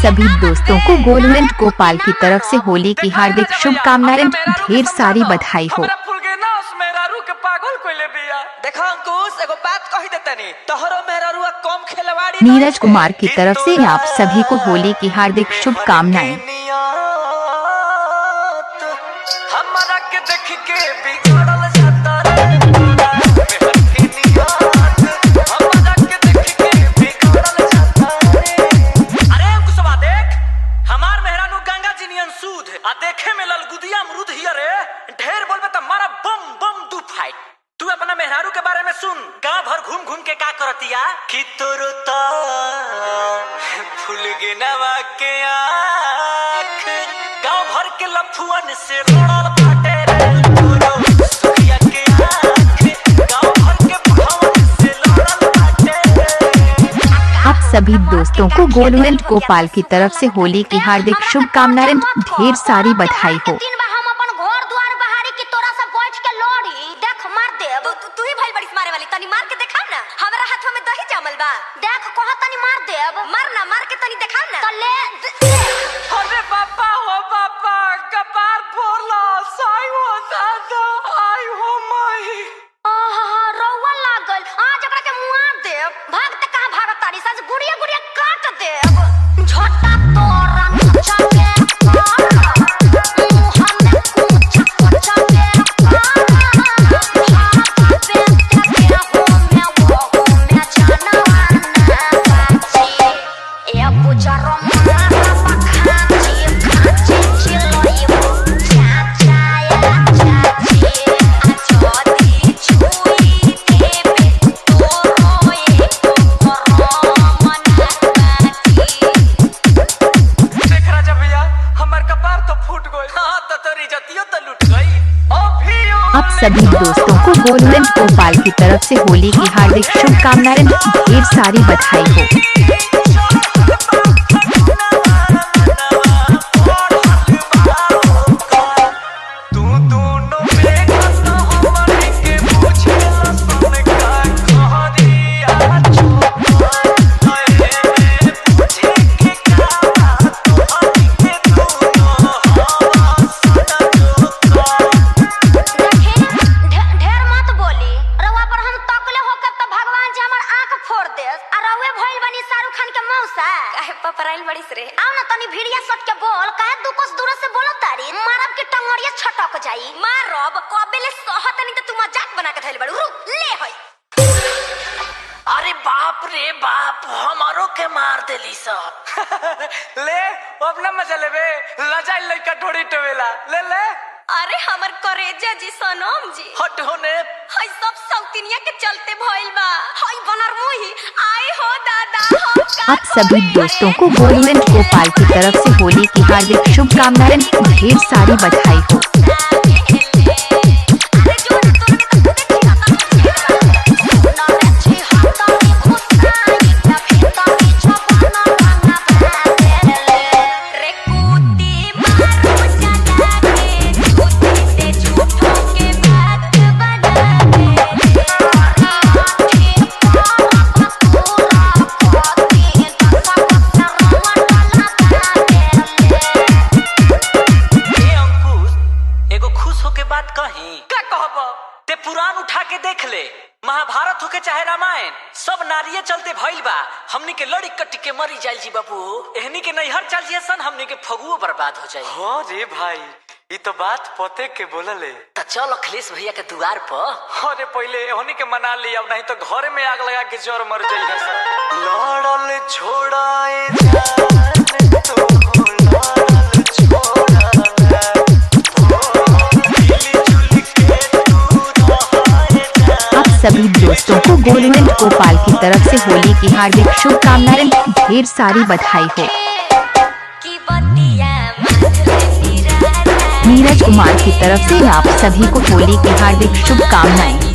सभी दोस्तों को गोलू एंड गोपाल की तरफ से होली की हार्दिक शुभकामनाएं, ढेर सारी बधाई हो। हमरा फूल के नास मेहरारू के पागल कोइले बिया। देखो अंकुश, एगो बात कही देतनी, तोहरो मेहरारुआ कम खेलवाड़ी नीरज कुमार की तरफ से आप सभी को होली की हार्दिक शुभकामनाएं। नियत हमरा के देख के बिगड़ल जाता रे, मेहर के नियत हमरा के देख के बिगड़ल जाता रे। अरे अंकुशवा देख, हमार मेहरानू गंगा जी नियन सूद आ देखे में ललगुदिया अमरूद हिया रे। ढेर बोलबे त मारा बम बम दू फाइट। तू अपना मेहरारू के बारे में सुन, गांव भर घूम घूम के का करतिया कि तोरो ता फूल गेनवा के आँख गांव भर के लफुअन से लड़ल बाटे रे। तोरो सुखिया के आँख गांव भर के बुढ़वन से लड़ल बाटे रे। आप सभी दोस्तों को गोलू एंड गोपाल की तरफ से होली की हार्दिक शुभकामनाएं, ढेर सारी बधाई हो। दिन बा हम अपन घर द्वार बहारी की तोरा से बैठ के लड़ी, देख मार देब। तू ही भइल बड़ीस मारे वाली, तनी मार के देखाव ना। हमरा हाथवा में दही जामल बा। देख कह तनी मार देब। मार ना, मार के तनी देखाव ना। तो ले ले। अरे बापा हो बापा, कपार फोड़ला साई हो दादा, आई हो माई। आहा, रौआ लागल आज ओकरा के मुआ देब। भाग त कहां भागत तारी सज, गुड़िया गुड़िया काट देब। झोटा तोरा नचा के पारा, मुंह में कुछ कुछ के पारा, हाथ पे के हो में वो हो में जानवा ना बाची। ए पुजरो मारा बखाची खाची चिलोई चाचा या चाची, आ चोदी छुई देबे तोरो एको करम ना बाची। देख राजा भैया, हमार कपार तो फूट गइल। हाँ तो तोरी इज्जतियो तो लूट गई। अभी आप सभी दोस्तों को गोलू एंड गोपाल की तरफ से होली की हार्दिक शुभकामनाएं, ढेर सारी बधाई हो। तू दोनों में तो हमरे के पूछेला सुन का कहरिया चोकर आए में पूछे के का तोहनी के दोनों हवा सदा जोकर। देखे ढेर मत बोली, रउआ पर हम तकले होकर त भगवान जी हमर आंख फोड़ देस। आ रउए भइल बनी शाहरुख खान के मौसा। काहे पपराइल बड़ीस रे? आओ ना तनी भिड़िया सट के बोल, काहे दू कोस दूर से बोलत तारी, मारब के टंगड़िया छटक जाई। मारब कबे ले सहतनी त तू मजाक बना के धइल बड़ू। रुक ले हई। अरे बाप रे बाप, हमारो के मार देली सब। ले अब ना मजा लेबे, लजाई लइका ढोड़ी टवेला ले ले। अरे हमर करेजा जी, सनम जी, हट होने। हई सब सौतिनिया के चलते भइल बा। हई बनर मुही आए हो दादा, हम का आप सभी करी? दोस्तों को गोलू एंड गोपाल की तरफ से होली की हार्दिक शुभकामनाएं, ढेर सारी बधाई हो। अरे जो ना तोरा के त खुदे खिलाता सुना रे छिहत्तरी घुसाई के भीतरी जवाना रंगा देले। रे कुत्ती मारो चला के झूठी से झूठों के बात बना दे। आठी पारा पूरा पति दसा दसा रवा डाला देले। ए अंकुश, एगो खुश होके बात कही। का कहब? ते पुराण उठा के देख ले, महाभारत होके चाहे रामायण, सब नारिये चलते भइल बा। हमनी के लड़ी कट के मरी जाइल जी बाबू, एहनी के नैहर चल जिया सन, हमनी के फगुओ बर्बाद हो जाई। हाँ रे भाई, ई तो बात पते के बोलले। त चल अखिलेश भैया के दुआर पर। अरे पहले होनी के मना ली, अब नहीं तो घर में आग लगा के जर मर जाई है सब। लड़ल छोड़ाए जान तो लड़ल छोड़ाना, मिली जुली के तू रहाए जान। आप सभी दोस्तों को गोलू एंड गोपाल की तरफ से होली की हार्दिक शुभकामनाएं, ढेर सारी बधाई हो। की बतिया माथ ले निराला। नीरज कुमार की तरफ से आप सभी को होली की हार्दिक शुभकामनाएं।